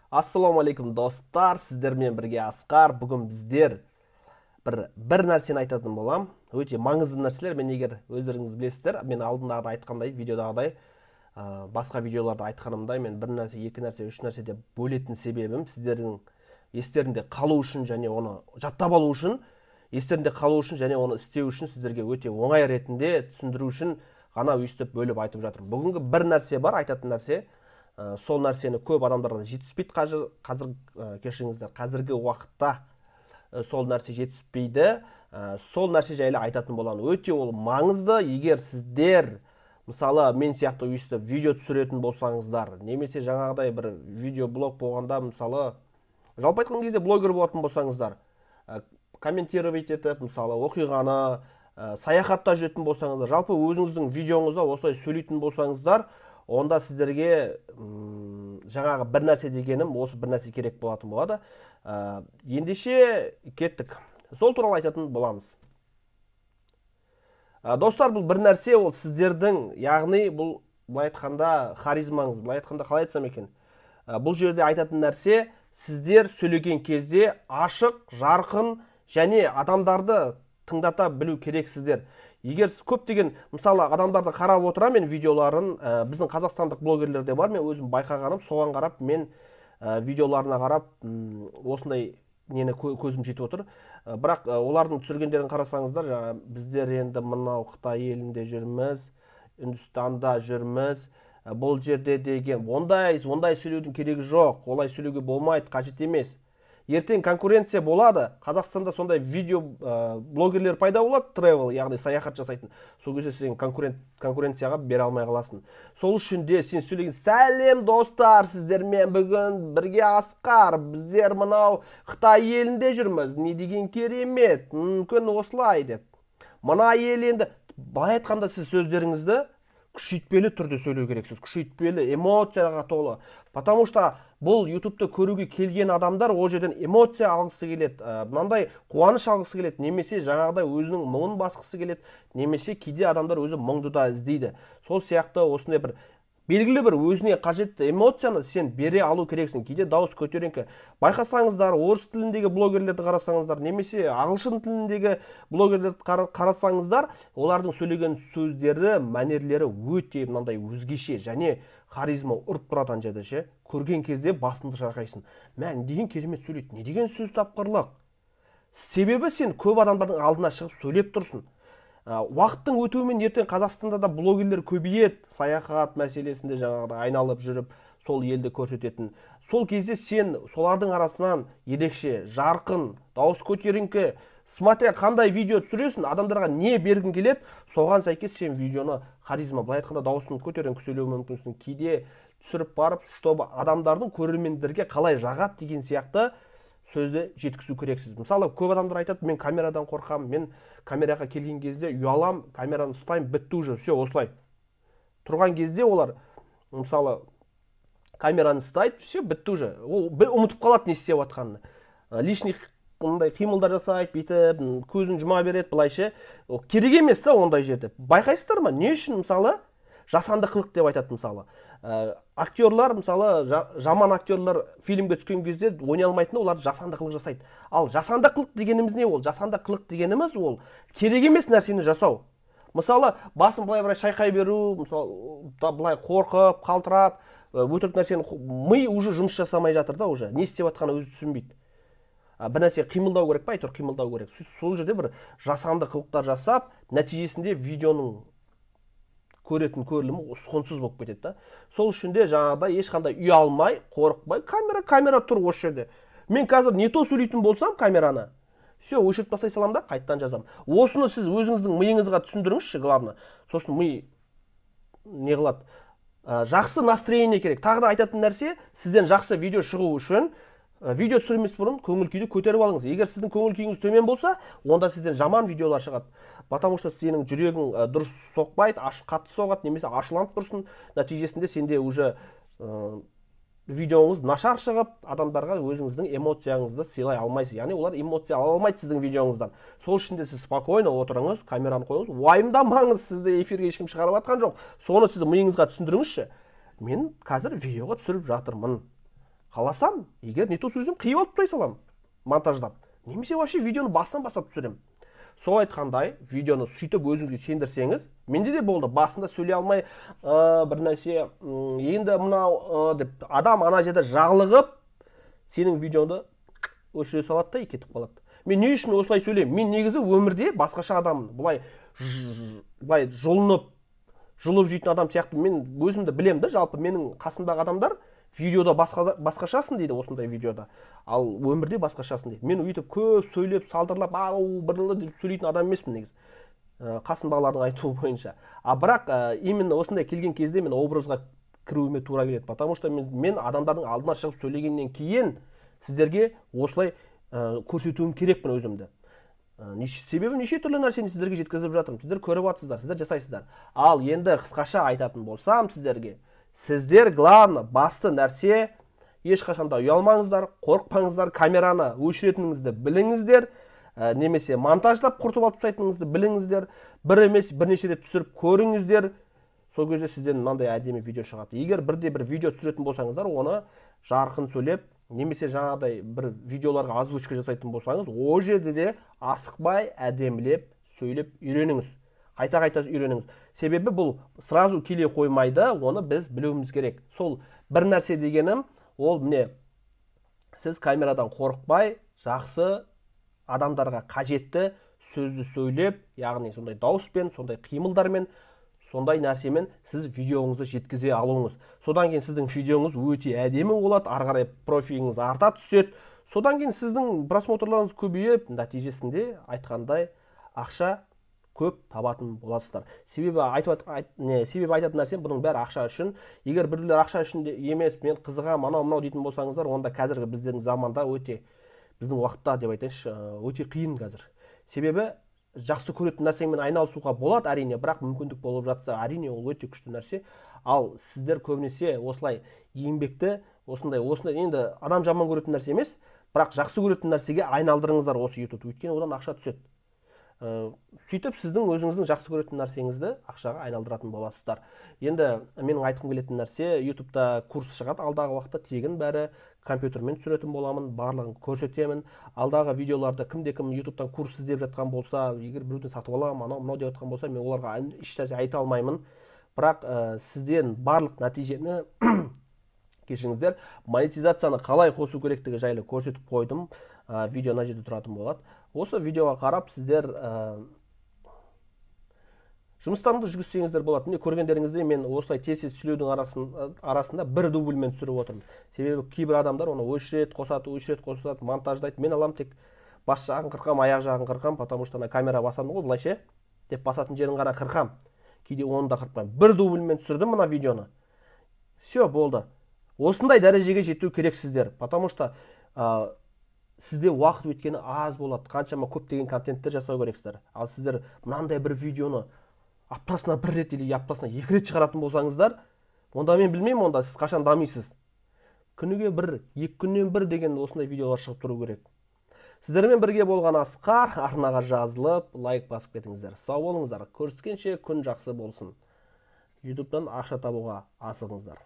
Ассалаумағалейкум, достар! Сіздермен бірге Асқар. Бүгін біздер бір нәрсені айтатын болам. Өте маңызды нәрселер. Мен, егер өздеріңіз білесіздер, мен алдындағыдай айтқандай, видеодағыдай, басқа видеоларда айтқанымдай, мен бір нәрсе, екі нәрсе, үш нәрсе деп бөлетін себебім сіздердің естерінде қалу үшін және оны жаттап алу үшін, естерінде қалу үшін және оны істеу үшін, сіздерге өте оңай ретінде түсіндіру үшін ғана өйстіп бөліп айтып жатырмын. Бүгінгі бір нәрсе бар, айтатын нәрсе, сол нәрсені көп адамдарға жетіспейді қазір, кешіріңіздер, қазіргі уақытта сол нәрсе жетіспейді. Сол нәрсе жайлы айтатын боламын. Өте ол маңызды. Егер сіздер, мысалы, мен сияқты өйстіп видео түсіретін болсаңыздар, немесе жаңағыдай бір видеоблог болғанда, мысалы, жалпы айтқан кезде блогер болатын болсаңыздар, комментировать етіп, мысалы, оқиғаны, саяхатта жүретін болсаңыздар, жалпы өзіңіздің видеоңызда осылай сөйлейтін болсаңыздар, онда сіздерге жаңағы бір нәрсе дегенім, осы бір нәрсе керек болатын болады. Ендеше кеттік. Сол туралы айтатын боламыз. Достар, бұл бір нәрсе ол сіздердің, яғни бұл былай айтқанда харизмаңыз, былай айтқанда қалай айтсам екен. Бұл жерде айтатын нәрсе, сіздер сөйлеген кезде ашық, жарқын және адамдарды тыңдата білу керексіздер. Егер сіз көптеген, мысалы, адамдарды қарап отырамын мен видеоларын, біздің қазақстандық блогерлер де бар, мен өзім байқағаным, соған қарап, мен видеоларына қарап, осындай нені көзім жетіп отыр. Бірақ олардың түсіргендерін қарасаңыздар, жаңа біздер енді мынау Қытай елінде жүрміз, Үндістанда жүрміз, бұл жерде деген ондай сөйлеудің керегі жоқ, олай сөйлеуге болмайды, қажет емес. Ертең конкуренция болады. Қазақстанда сондай видео блогерлер пайда болады, travel, яғни саяхат жасайтын. Сол кезде сен конкуренцияға бере алмай қаласың. Сол үшін де сен сөйлеген: «Сәлем, достар, сіздермен бүгін бірге Асқар, біздер мынау Қытай елінде жүрміз, не деген керемет, мүмкін осылай», — деп. Мына ел енді, былай айтқанда, сіз сөздеріңізді күшейтпелі түрде сөйлеу керексіз, күшейтпелі, эмоцияға толы. Потому что бұл ютубты көруге келген адамдар ол жерден эмоция алғысы келеді, мынандай қуаныш алғысы келеді, немесе жаңағыдай өзінің мұңын басқысы келеді, немесе кейде адамдар өзі мұңды да іздейді. Сол сияқты осындай бір белгілі бір өзіне қажетті эмоцияны сен бере алу керексің. Кейде дауыс көтеріңкі. Байқасаңыздар, орыс тіліндегі блогерлерді қарасаңыздар, немесе ағылшын тіліндегі блогерлерді қарасаңыздар, олардың сөйлеген сөздері, мәнерлері өте мынандай өзгеше және харизма ұрып тұрады ана жерде ше. Көрген кезде басыңды шайқайсың. Мә, не деген керемет сөйлейді, не деген сөз тапқырлық. Себебі сен көп адамдардың алдына шығып сөйлеп тұрсың. Уақыттың өтуімен ертең Қазақстанда да блогерлер көбейеді, саяхат мәселесінде жаңағыдай айналып жүріп, сол елді көрсететін. Сол кезде сен солардың арасынан ерекше, жарқын, дауыс көтеріңкі, смотря қандай видео түсіресің, адамдарға не бергің келеді, соған сәйкес сен видеоны харизма, былай айтқанда, дауысын көтеріңкі сөйлеуі мүмкінсің. Кейде түсіріп барып, чтобы адамдардың, көрермендерге қалай жағады деген сияқты сөзді жеткізу керексіз. Мысалы, көп адамдар айтады: «Мен камерадан қорқамын, мен камераға келген кезде ұялам, камераны ұстаймын, бітті уже, все». Осылай тұрған кезде олар, мысалы, камераны ұстайды, все, бітті уже. Ол ұмытып қалады не істеп жатқанын. Лишний мындай қимылдар жасайды, бүйтіп көзін жұма береді былайша. Ол керек емес та ондай жерде. Байқайсыздар ма, не үшін, мысалы, жасанды қылық деп айтады, мысалы. Актерлар, мысалы, жаман актерлар фильмге түскен кезде ойнай алмайтыны, олар жасанды қылық жасайды. Ал жасанды қылық дегеніміз не ол? Жасанды қылық дегеніміз ол керек емес нәрсені жасау. Мысалы, басын былай былай шайқай беру, мысалы, да, былай қорқып, қалтырап, өтірік нәрсені, ми уже жұмыс жасамай жатыр да, уже не істеп жатқанын өзі түсінбейді. Бір нәрсе қимылдау керек па, әйтеуір қимылдау керек. Сол жерде бір жасанды қылықтар жасап, нәтижесінде видеоның көретін көрілімі ұсқынсыз болып кетеді да. Сол үшін де жаңағыдай ешқандай ұялмай, қорықпай, камера тұр осы жерде. Мен қазір не то сөйлейтін болсам, камераны все өшіріп тастай саламын да, қайтадан жазамын. Осыны сіз өзіңіздің миыңызға түсіндіріңізші, главное. Сосын ми не қылады? Жақсы настроение керек. Тағы да айтатын нәрсе, сізден жақсы видео шығу үшін видео түсірмес бұрын көңіл күйді көтеріп алыңыз. Егер сіздің көңіл күйіңіз төмен болса, онда сізден жаман видеолар шығады. Потому что сенің жүрегің дұрыс соқпайды, қатты соғады, немесе ашуланып тұрсың. Нәтижесінде сенде уже видеоңыз нашар шығып, адамдарға өзіңіздің эмоцияңызды сыйлай алмайсыз. Яғни олар эмоция ала алмайды сіздің видеоңыздан. Сол үшін де сіз спокойно отырыңыз, камераны қойыңыз, уайымдамаңыз, сізді эфирге ешкім шығарып жатқан жоқ. Соны сіз миыңызға түсіндіріңізші. Мен қазір видеоға түсіріп жатырмын. Қаласам, егер не то сөзім қиып алып тастай саламын монтаждап. Немесе вообще видеоны басынан бастап түсіремін. Сол айтқандай, видеоны сөйтіп өзіңізге сендірсеңіз, менде де болды, басында сөйлей алмай, бір нәрсе, енді мынау деп адам ана жерде жағылығып, сенің видеоңды өшіре салады да кетіп қалады. Мен не үшін осылай сөйлеймін? Мен негізі өмірде басқаша адаммын. Былай былай жұлынып, жұлып жейтін адам сияқты мен өзімді білемін да, жалпы менің қасымдағы адамдар видеода басқашасың дейді, осындай видеода. Ал өмірде басқашасың дейді. Мен өйтіп көп сөйлеп, салдырлап, ау, бірлі деп сөйлейтін адам емеспін негізі. Қасымдағылардың айтуы бойынша. А бірақ именно осындай келген кезде мен образға кіруіме тура келеді. Потому что мен адамдардың алдына шығып сөйлегеннен кейін сіздерге осылай көрсетуім керекпін өзімді. Себебі неше түрлі нәрсені сіздерге жеткізіп жатырмын. Сіздер көріп жатсыздар, сіздер жасайсыздар. Ал енді қысқаша айтатын болсам сіздерге, сіздер главное, басты нәрсе, ешқашан да ұялмаңыздар, қорықпаңыздар, камераны өшіретініңізді біліңіздер, немесе монтаждап құртып алып тастайтыныңызды біліңіздер, бір емес бірнеше рет түсіріп көріңіздер. Сол кезде сізден мынандай әдемі видео шығады. Егер бірде бір видео түсіретін болсаңыздар, оны жарқын сөйлеп, немесе жаңағыдай бір видеоларға озвучка жасайтын болсаңыз, ол жерде де асықпай әдемілеп сөйлеп үйреніңіз. Қайта-қайта үйреніңіз. Себебі бұл сразу келе қоймайды, оны біз білуіміз керек. Сол бір нәрсе дегенім, ол міне, сіз камерадан қорықпай, жақсы адамдарға қажетті сөзді сөйлеп, яғни сондай дауыспен, сондай қимылдармен, сондай нәрсемен сіз видеоңызды жеткізе алуыңыз. Содан кейін сіздің видеоңыз өте әдемі болады, ары қарай профиліңіз арта түседі. Содан кейін сіздің просмотрларыңыз көбейіп, нәтижесінде айтқандай ақша көп табатын боласыздар. Себебі себебі айтатын нәрсем, бұның бәрі ақша үшін. Егер біреулер ақша үшін де емес, мен қызығамын, анау мынау дейтін болсаңыздар, онда қазіргі біздің заманда өте, біздің уақытта деп айтайыншы, өте қиын қазір. Себебі жақсы көретін нәрсеңмен айналысуға болады әрине, бірақ мүмкіндік болып жатса, әрине ол өте күшті нәрсе. Ал сіздер көбінесе осылай еңбекті, осындай, осындай, енді адам жаман көретін нәрсе емес, бірақ жақсы көретін нәрсеге айналдырыңыздар осы YouTube-ты, өйткені одан ақша түседі. Сөйтіп сіздің өзіңіздің жақсы көретін нәрсеңізді ақшаға айналдыратын боласыздар. Енді менің айтқым келетін нәрсе, YouTube'та курс шығады алдағы уақытта, тегін бәрі, компьютермен түсіретін боламын, барлығын көрсетемін. Алдағы видеоларда кімде-кім YouTube'тан курс іздеп жатқан болса, егер біреуден сатып аламын, анау мынау деп жатқан болса, мен оларға еш нәрсе айта алмаймын. Бірақ сізден барлық нәтижені, кешіріңіздер, монетизацияны қалай қосу керектігі жайлы көрсетіп қойдым. Видео мына жерде тұратын болады. Осы видеоға қарап сіздер жұмыстарыңызды жүргізсеңіздер болады. Міне көргендеріңіздей мен осылай тез-тез сөйлеудің арасында бір дубльмен түсіріп отырмын. Себебі кейбір адамдар оны өшіреді, қосады, өшіреді, қосады, монтаждайды. Мен алам тек бас жағын қырқам, аяқ жағын қырқам, потому что ана камера басамын ғой, былайша деп басатын жерін ғана қырқам. Кейде оны да қырқпаймын. Бір дубльмен түсірдім мына видеоны. Все, болды. Осындай дәрежеге жету керексіздер, потому что сізде уақыт өткені аз болады, қаншама көптеген контенттер жасау керексіздер. Ал сіздер мынандай бір видеоны аптасына бір рет или аптасына екі рет шығаратын болсаңыздар, онда мен білмеймін, онда сіз қашан дамисыз. Күніге бір, екі күннен бір деген осындай видеолар шығып тұру керек. Сіздермен бірге болған Асқар, арнаға жазылып, лайк басып кетіңіздер. Сау болыңыздар. Көріскенше күн жақсы болсын. YouTube'дан ақша табуға асығыңыздар.